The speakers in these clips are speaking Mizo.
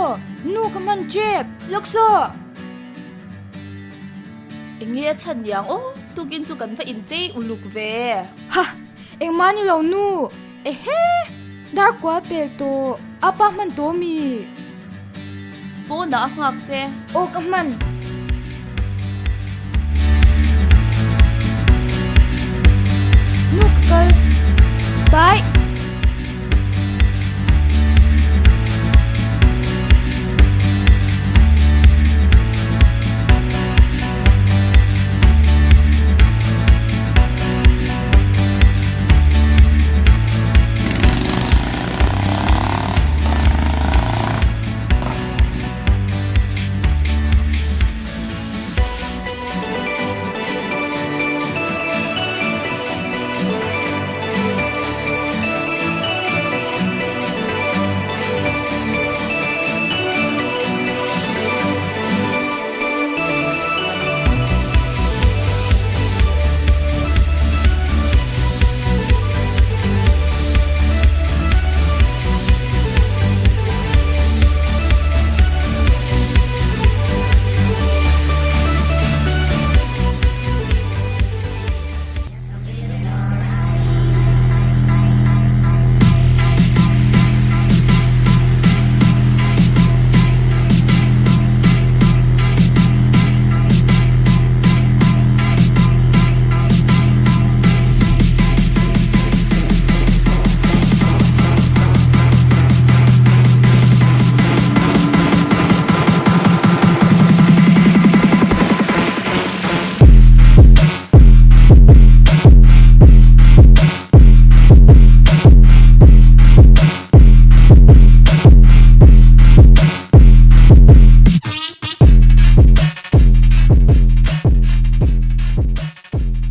aw. Nu ka hman tep. Lawksaw! Enge a chhan niang aw, tukin chu kan va inchei uluk ve. Ha! Engmah ni lo nu. Ehe! Dar kual pel tawh. Apa hman tawh mi? Pawnah a nghak che. Aw ka hman. Nu ka kal. Bye.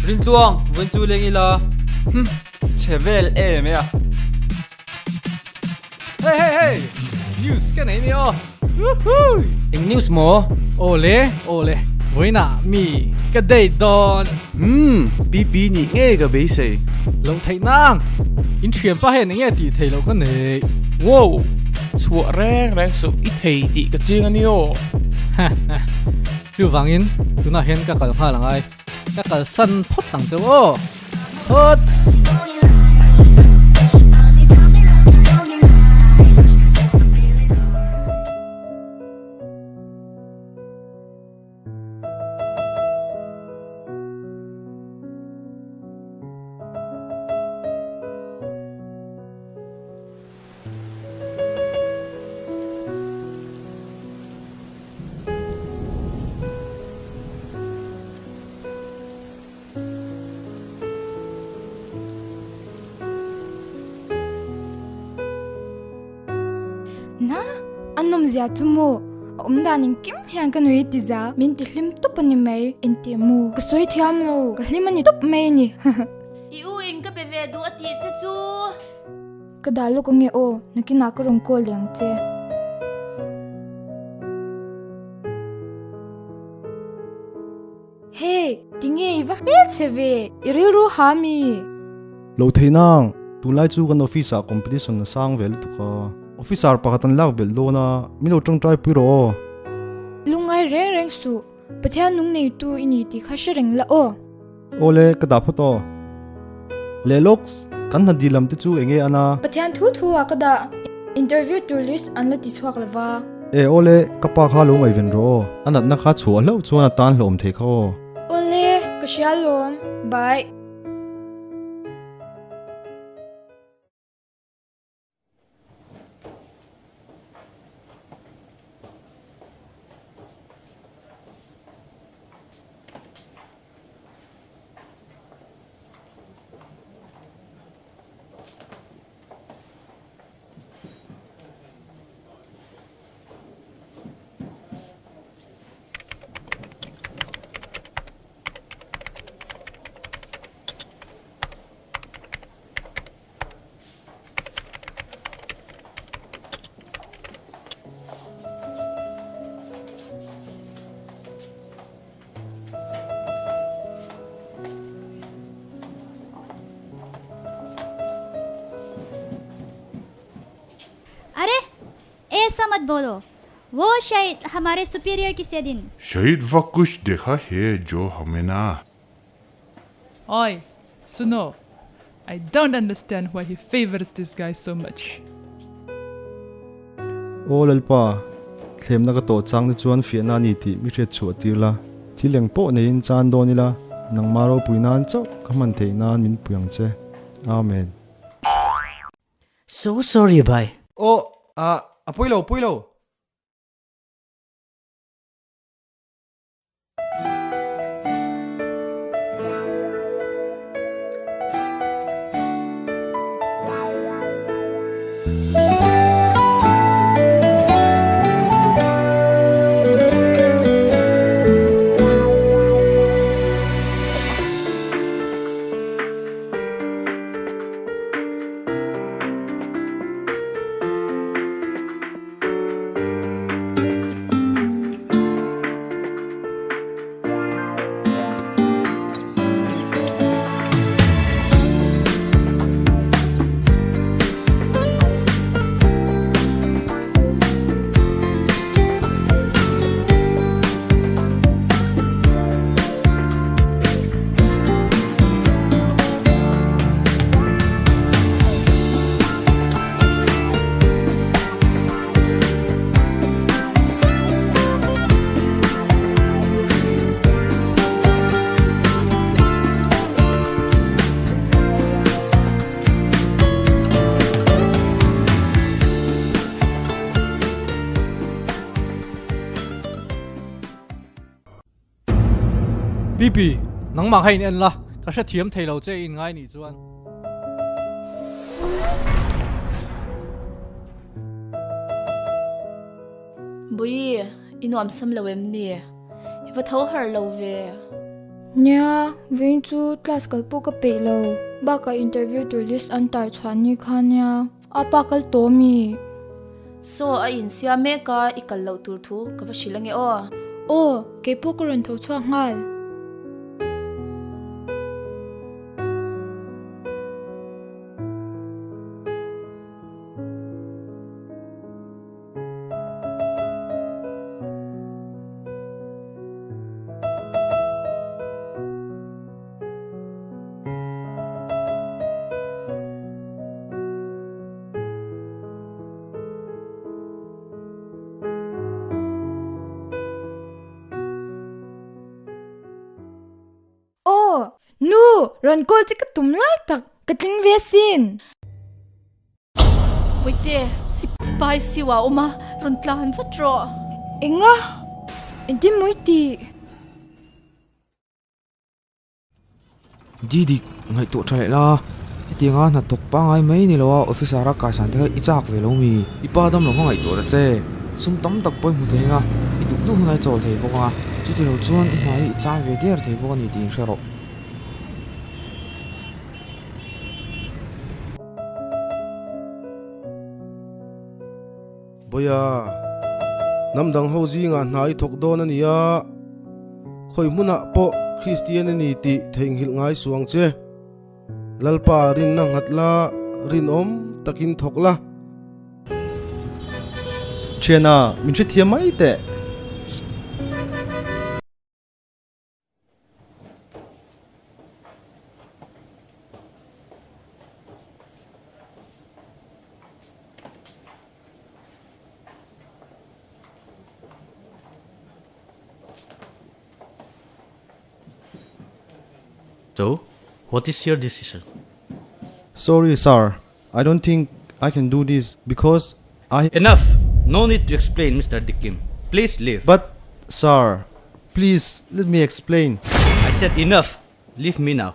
Rintluang, vawiin chu leng ila. Hm, chhe vel em e a. Hey hey hey! News ka nei ni aw. Woohoo! Eng news maw? Awle, awle. Vawiinah mi ka date dawn. Hmm, PP nih nge ka beisei? Loh theih nang. In thian pa hian enge tih theih loh ka nei. Wow! Chhuah reng reng suh i thei tih ka ching a ni aw. Chuvangin tunah hian ka kal nghal angai. Ka kalsan phawt ang cheu aw. Phawt! Na, a nawmzia chu maw? A awm dan engkim hian ka nui ti za, min ti hlim tawp a ni mai, engti maw? Ka sawi thiam lo, ka hlim a ni tawp mai a ni. I u in ka be ve duh a tih che chu. Ka dah lawk ange aw, nakinah ka rawn call leh ang che. Hey, tinge i va hmel che ve, i rilru ha mi? Lo thei nang, tunlai chu kan office ah competition a sang ve lutuk a, officer pakhat an lak belh dawn a, min lo tawngtai pui rawh aw. Lungngai reng reng suh, Pathian nung neitu i ni tih kha hre reng la aw. Awle, ka dah phawt aw. Leh lawks, kan hna dil lam te chu enge an a? Pathian thu thu ah ka dah, interview tur list an la ti chhuak lo va. E awle, ka pa kha lo ngaihven rawh aw. A natna kha chhuah hlauh chuan a tan hlawm thei kha aw. Awle, ka hria lawm. Bye. अरे ऐसा मत बोलो। वो शायद हमारे सुपीरियर किसी दिन शहीद वह कुछ देखा है जो हमें ना Oi, सुनो I don't understand why he favors this guy so much. Aw Lalpa, thlemna ka tawh chang te chuan fiahna a ni tih mi hriat chhuah tir la, thil eng pawh neiin chan dawn ila, nangmah ropui nan chauh ka hman theih nan min pui ang che. Amen. So sorry bhai. Aw, ah, a pawi lo, pawi lo. Pipi, nangmah kha in en la, ka hrethiam thei lo che in ngai nih chuan. Bui, i nuam sam lo em ni? I va tho har lo ve. Nia, vawiin chu class kal pawh ka peih lo. Bakah interview tur list an tar chhuah ni kha nia, a pa kal tawh mi? Saw a insiam mek a, i kal loh tur thu ka va hrilh ange aw. Aw, keipawh ka rawn tho chhuak nghal. Aw, nu, rawn call che ka tum lai tak, ka tling ve asin. Puite, i pai siu a awm a, rawn tlan vat rawh. Enga? Engtin mawi tih? Didik, ngaihtuah tha leh la, hetianga hna thawk pangngai mai ni loa officer a kaisan te kha i chak ve lo mi? I pa dam lo kha ngaihtuah ta che, sum tam tak pawh i hmu thei ang a, i duh duh hunah i chawl thei bawk ang a, chuti lo chuan i hna hi i chang ve der thei bawk a ni tih inhre rawh. Bawia, hnam dang ho zingah hna i thawk dawn a ni a, khawi hmunah pawh Kristian a ni tih theihnghilh ngai suh ang che. Lalpa rinna nghat la, rinawm takin thawk la. Thiana, min hrethiam mai teh. So, what is your decision? Sorry sir, I don't think I can do this because I. Enough! No need to explain Mister Dikim. Please leave. But sir, please let me explain. I said enough! Leave me now.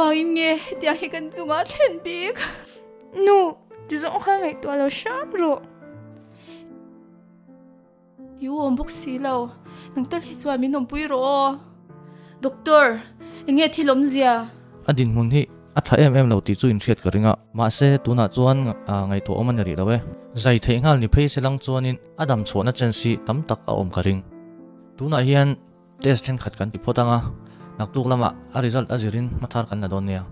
Engvangin nge hetiang hi kan chungah thlen bik? Nu, ti zawng kha ngaihtuah lo hram rawh. I u awm bawk si lo, nang tal hi chuan min awmpui rawh aw. Doctor, eng nge thil awmzia? A dinhmun hi a tha em em lo tih chu inhriat ka ring a, mahse tunah chuan ngaihtuah awm a ni rih lo e. Zai theih nghal ni phei se lang chuanin a dam chhuahna chance hi tam tak a awm ka ring. Tunah hian test thenkhat kan ti phawt ang a, naktuk lamah a result a zirin hmathar kan la dawn nia.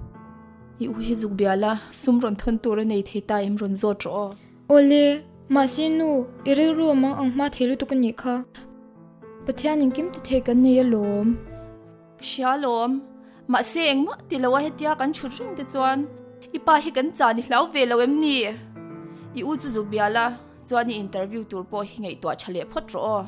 I u hi zuk bia la, sum rawn thawn tur a nei thei ta em rawn zawt rawh aw. Awle, mahse nu, i rilru a mang ang hma thei lutuk a nih kha. Pathian engkim ti thei kan nei alawm. Ka hria alawm, mahse engmah ti lo a hetia kan chhut reng te chuan i pa hi kan chan i hlau ve lo em ni? I u chu zuk bia la, chuan i interview tur pawh hi ngaihtuah tha leh phawt rawh aw.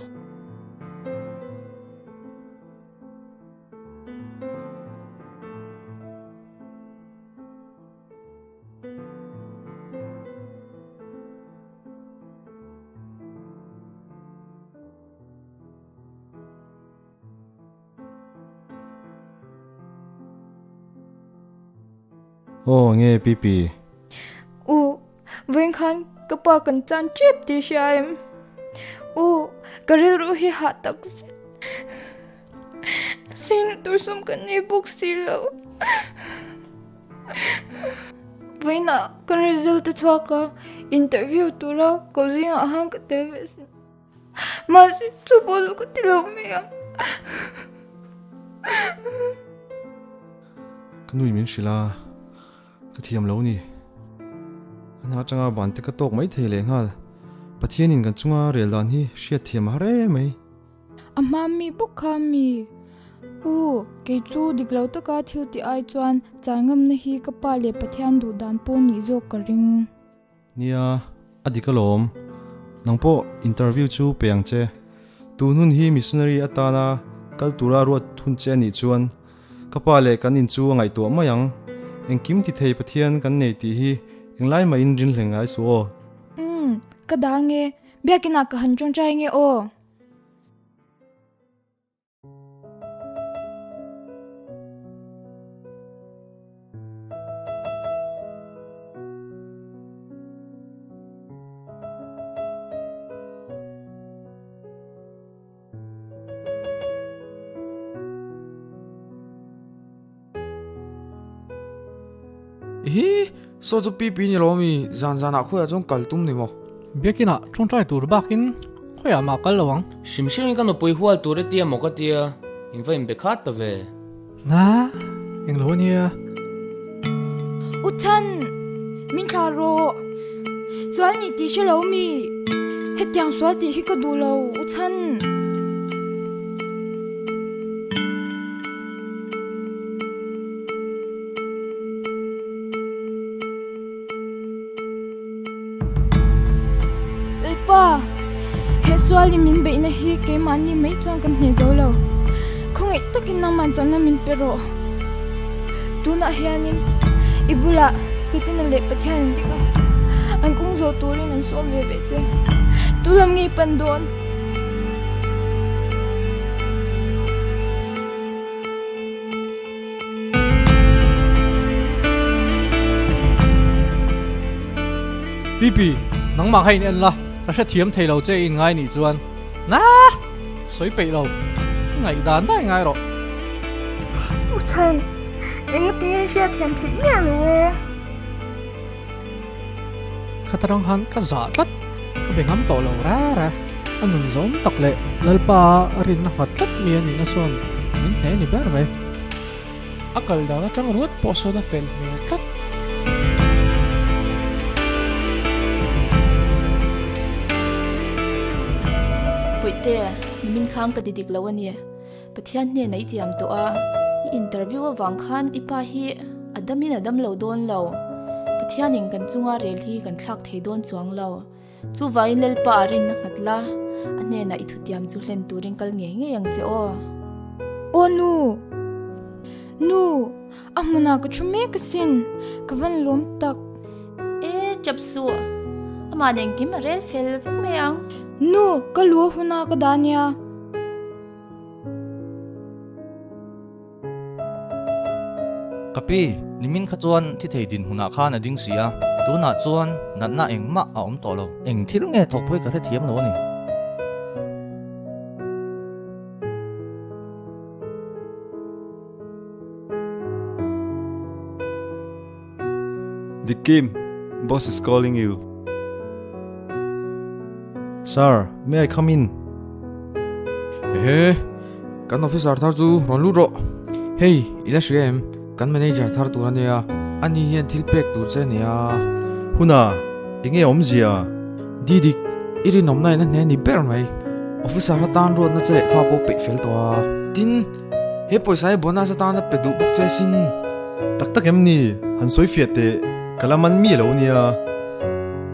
Aw nge Pipi? U, vawiin khan ka pa kan chan tep tih hria em? U, ka rilru hi hah tak zet. Sing tur sum kan nei bawk si lo. Vawiinah kan result a chhuak a, interview tura ko zingah han ka tel ve sin. Mahse chu pawh chu ka ti lo mai ang. Ka nui min hrilh a, ka thiam lo ni. Ka hna atanga ban te ka tawk mai thei leh nghal. Pathianin kan chunga rel dan hi hriat thiam a har em mai. A hma mi bawk kha mi. U, kei chu dik lo taka thil tih ai chuan chai ngamna hi ka pa leh Pathian duh dan pawh nih zawk ka ring. Nia, a dik alawm. Nang pawh interview chu pe ang che. Tun hun hi missionary atana kal tura ruat hun che a nih chuan ka pa leh kan in chu a ngaihtuah mai ang. Engkim ti thei Pathian kan nei tih hi englai mahin rinhleng ngai suh aw. Umm, ka dang e. Biakinah ka han tawngtai nge aw. Hi, saw chu pipi ni lo mi, zan zanah khawiah chuan kal tum ni maw? Biakinah tawngtai tur bakin khawiah mah kal lo ang. Hrim hrimin ka nupui hual tur i tia maw ka tia, in va inbe khat ta ve. Na, eng lo ania. U Chan, min thlah rawh. Sual ni tih hre lo mi? Hetiang sual tih hi ka duh lo, U Chan. Lalpa, he sualin min beihna hi keimahni mai chuan kan hneh zo lo. Khawngaih takin nangman chakna min pe rawh. Tunah hianin i bulah Setana leh Pathian an ding a, an kawng zawh turin an sawm ve ve che. Tu lam nge i pan dawn? Pipi, nangmah kha in en la, ka hrethiam thei lo che in ngai nih chuan naa sawi peih lo, i ngaihdan daih ngai rawh. U Chhan, engati nge i hriatthiam theih miah lo e? Kha tarang khan ka zah tlat, ka be ngam tawh lo ra ra. A nun zawm tak leh Lalpa a rinna nghat tlat mi a nihna sawn min hne ni ber mai. A kal dan atang ringawt pawh sawn a fel hmel tlat. Puihte, nimin khan ka ti dik lo a ni. Pathian hnenah i tiam tawh a, i interview avang khan i pa hi a damin a dam lo dawn lo. Pathianin kan chunga rel hi kan thlak thei dawn chuang lo. Chuvangin Lalpa a rinna nghat la, a hnenah i thutiam chu hlen turin kal ngei ngei ang che aw. Aw nu! Nu! A hmunah ka thu mek asin, ka van lawm tak. E, chap suh. Amah nen kim a rel fel vek mai ang. Nu, ka lu a hunah ka dah nia. Ka pi, nimin kha chuan thi thei dinhmunah khan a ding si a, tunah chuan natna engmah a awm tawh lo. Eng thil nge thawk pawh hi ka hrethiam lo a ni. Dikim, boss is calling you. Sir, may I come in? Ehe, kan officer thar chu rawn lut rawh. Hei, i la hria em? Kan manager thar tur a nia, ani hian thil pek tur che a nia. Huna, enge awmzia? Didik, i rinawmna in a hne ni ber mai. Officer atan ruatna che lehkha pawh peih fel tawh a. Tin, He pawisa hi bonus atana pe duh bawk che sin. Tak tak em ni? Han sawi fiah teh, ka la man mi lo nia.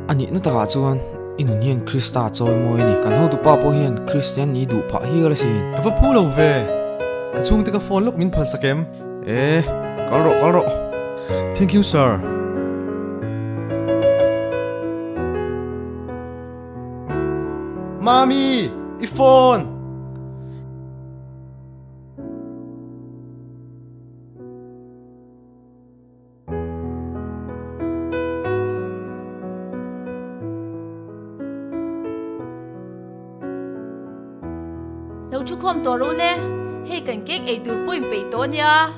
A nihna takah chuan i nun hian Krista chawi mawi a ni. Kan hotupa pawh hian Kristian ni duh phah hial asin. Ka va phu lo ve. Ka chhungte ka phone lawk min phalsak em? E, kal rawh, kal rawh. Thank you sir. Mami, i phone! Lo thu khawm tawh rawh le, hei kan cake ei tur pawh in peih tawh ania.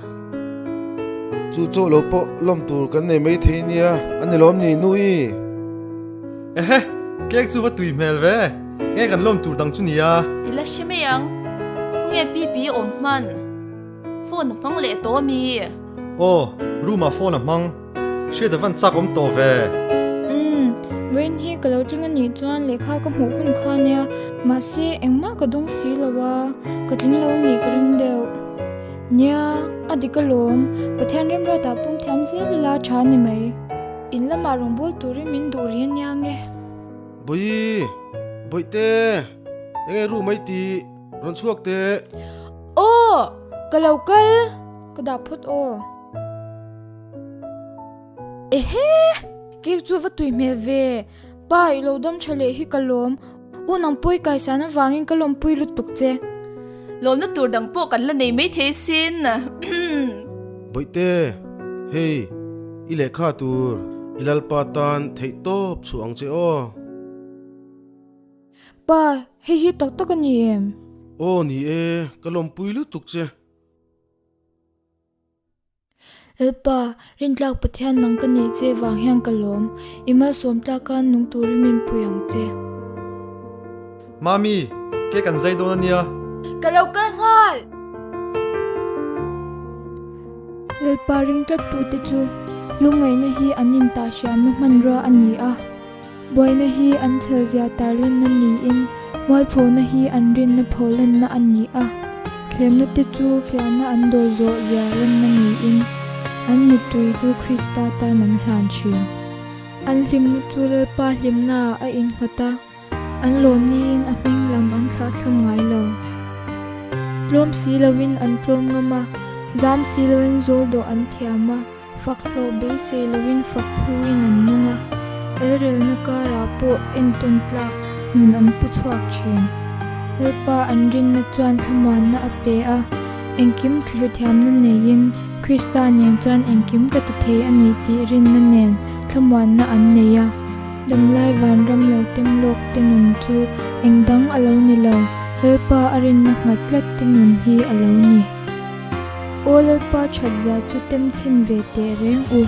Chu chaw lo pawh lawm tur kan nei mai thei nia, a ni lawm ni Nui? Ehe, cake chu va tui hmel ve. Nge kan lawm tur dang chu nia. I la hre mai ang. Khawnge pipi awm hman? Phone a hmang leh tawh ami? Aw, room ah phone a hmang. Hriat a van chak awm tawh ve. Umm, vawiin hi ka lo tling anih chuan lehkha ka hmuh hun kha nia. Mahse, engmah ka dawng si lo a, ka tling lo nih ka ring deuh. Nia, a dik alawm. Pathian remruatah pawm thiam zel ila tha ni mai. In lamah rawngbâwl turin min duh rih ania nge. Bawi! Bawihte! Enge ru mai tih rawn chhuak teh. Aw! Ka lo kal! Ka dah phawt aw. Ehe! Cake chu va tui hmel ve. Pa i lo dam tha leh hi ka lawm. U nang pawi kaisan avangin ka lawmpui lutuk che. Lawmna tur dang pawh kan la nei maithei sin. Bawihte! Hei! I lehkha tur i Lalpa tan theih tawp chhuah ang che aw. Pa, hei hi tak tak a ni em? Aw ni e, ka lawmpui lutuk che. Lalpa, rintlak Pathian nang ka neih che vang hian ka lawm. I malsawm tlaka nung turin min pui ang che. Mami, ke kan zai dawn a nia. Ka lo kal nghal! Lalpa ring tlattute chu lungngaihna hi an intahhriamna hmanrua a ni a, buaina hi an chhelzia tarlanna niin mualphona hi an rinna pholanna a ni a, thlemna te chu fiahna an dawl zawh zia lanna niin an mittui chu Krista tan an hlan thin. An hlimna chu Lalpa hlimnaah a innghat a. An lawmniin a hming lam an thlahthlam ngai lo. Tlawm si loin an tlawm ngam a, zam si loin zawl dawh an thiam a, fak hlawh beisei loin fak phuin an nung a, elrelna karah pawh entawn tlak nun an pu chhuak thin. Lalpa an rinna chuan thlamuanna a pe a, engkim thlir thiamna neiin Krista nen chuan engkim ka ti thei a ni tih rinna nen thlamuanna an nei a. Damlai vanram lo tem lawk te nun chu eng dang a lo ni lo, Lalpa a rinna nghat tlat te nun hi a lo ni. Aw Lalpa that zia chu tem chhin ve teh reng u.